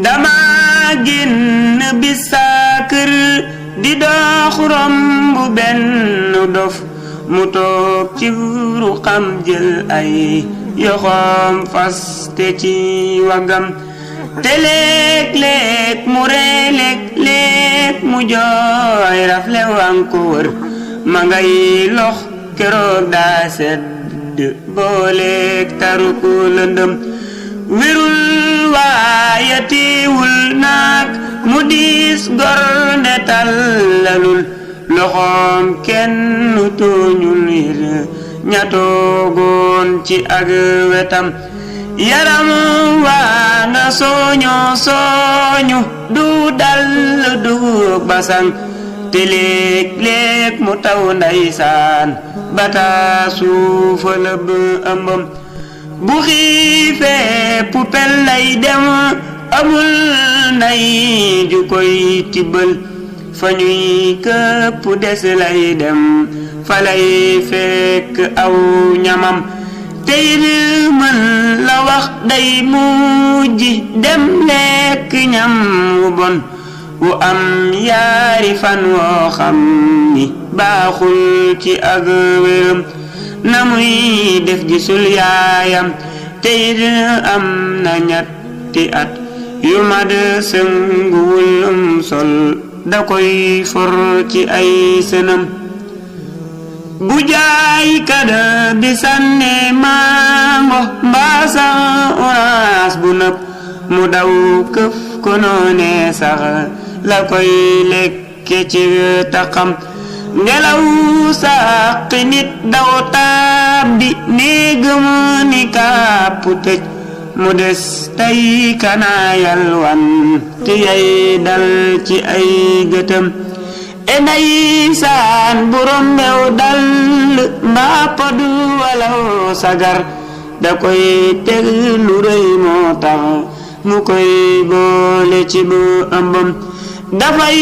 dama génn bis saa kër di dox romb benn dof mu toog ci ruqam jël ay yoxoom faste ci wagam te léeg-léeg mu ree léeg-léeg mu jooy rafle wan ko wër ma ngay lox keroog daa sedd booleeg taru ko lëndëm wirul waaye teewul naag mu diis gor nde tallalul loxoom kenn tooñul yir ñatoogoon ci ak wetam yaram waa nga sooñu du dal du basang te léeg-léeg mu taw ndeysaan bataa suufa lëb ëmbam bu xiifee pupel lay dem amul nday ju koy tibbal fa ñuy këpp des lay dem fa lay fekk aw ñamam tey mën la wax day mujj dem lekk ñam wu bon wu am yaari fan woo xam ni baaxul ci ak wéram na muy def gisul yaayam tey am na ñetti at yu mad sënguwul sol da koy for ci ay sënam bu jaay kada bi sànne mango mbaasa orange bu nëb mu daw këf ko noone sax la koy lekke ci taxam ngelaw sàqi nit daw taab di néegam ni kàpp tëj mu des tey kanaayal wan te yay dal ci ay gëtëm enay saan bu rombew dal mbaa pod walaw sagar da koy teg lu rëy moo tax mu koy boole ci bu ëmbam dafay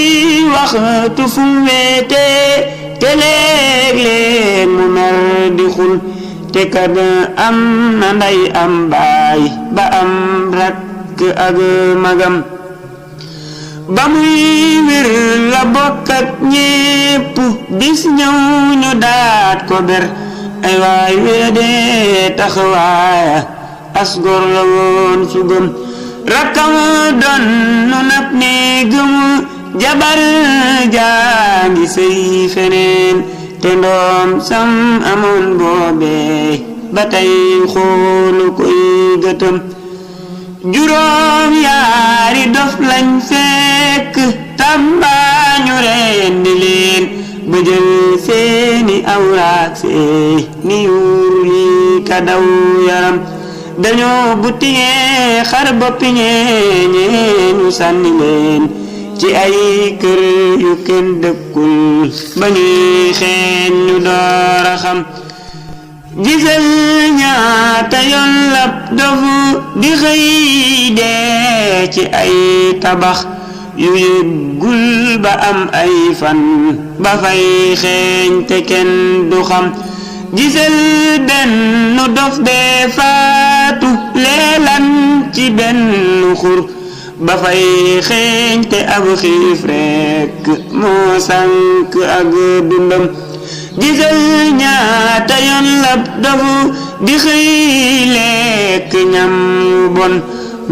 waxtu fu weete te léeg-léeg mu mer di xul te kad am na nday am baay ba am rakk ak magam ba muy wir la bokk ak ñépp bis ñëw ñu daat ko ber ay waay weedee tax waaya as gor la woon su gëm rakkam doon nu nab ne gëm jabar jaa ngi sëy feneen te ndoom sam amoon boobee ba tey xoolu koy gëtëm juróom yaari dof lañ fekk tambaañu rendi leen ba jël seeni awraak seeni yuur yi ka daw yaram dañoo butiñee xar boppi ñeeñu sànni leen ci ay kër yu kenn dëkkul ba ñuy xeeñ ñu door a xam gisal ñaata yoon lab dofu di xëy dee ci ay tabax yu yëggul ba am ay fan ba fay xeeñ te kenn du xam gisal benn dof bee faatu leelan ci benn xur ba fay xeeñ te ab xiif rekk moo sànk ak dundam gisal ñaata yoon lab dofu di xëy lekk ñam bon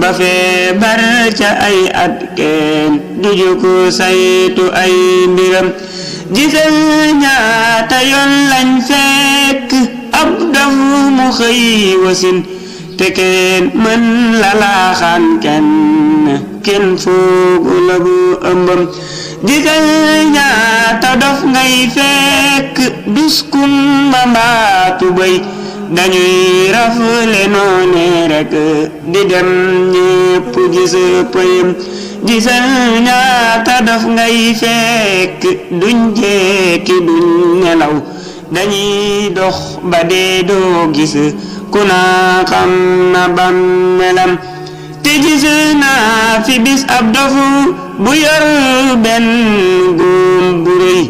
ba feebar ca ay at kenn du jóg saytu ay mbiram gisal ñaata yoon lañ fekk ab dofu mu xëy wasin te kenn mën la laaxaan kenn foogu la bu ëmbam gisal ñaata dof ngay fekk duskum ba mbaatu bay dañuy rafle noone rek di dem ñépp gis pëyam gisal ñaata dof ngay fekk duñ jekki duñ nelaw dañuy dox ba dee doo gis ku naa xam na bàmmeelam te gis naa fi bis ab dofu bu yor benn góom bu rëy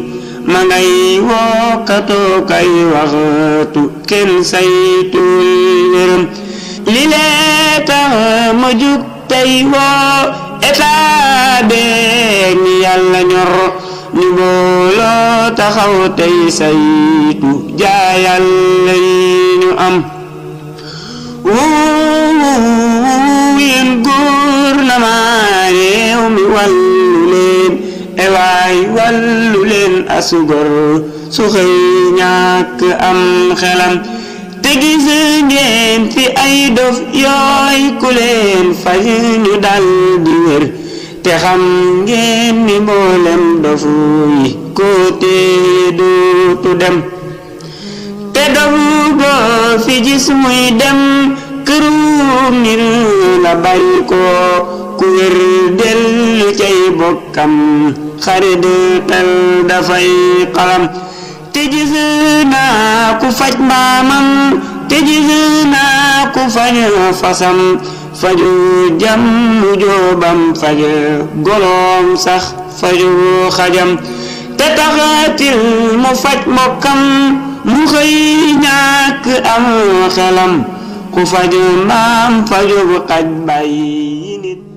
ma ngay wokkatoo kay waxtu kenn saytul wéram li lee tax ma jug tey woo état beeg ñi yàlla ñor ñu booloo taxaw tey saytu jaayal yi ñu am yéen gouvernement réew mi wàllu leen ewaay wàllu leen asugor su xëy ñàkk am xelam te gis ngeen fi ay dof yooy ku leen faj ñu dal di wér te xam ngeen ni mboolem dofu yi côté dootu dem te dofu boo fi gis muy dem këru nit la bari ko ku wér dellu cay bokkam xare de tel dafay xalam te gis naa ku faj mbaamam te gis naa ku faj fasam faju jàmm joobam faj goloom sax faju xajam te taxatil mu faj mbokkam mu xëy ñàkk am xelam ku faj mbaam faju xaj bàyyi nit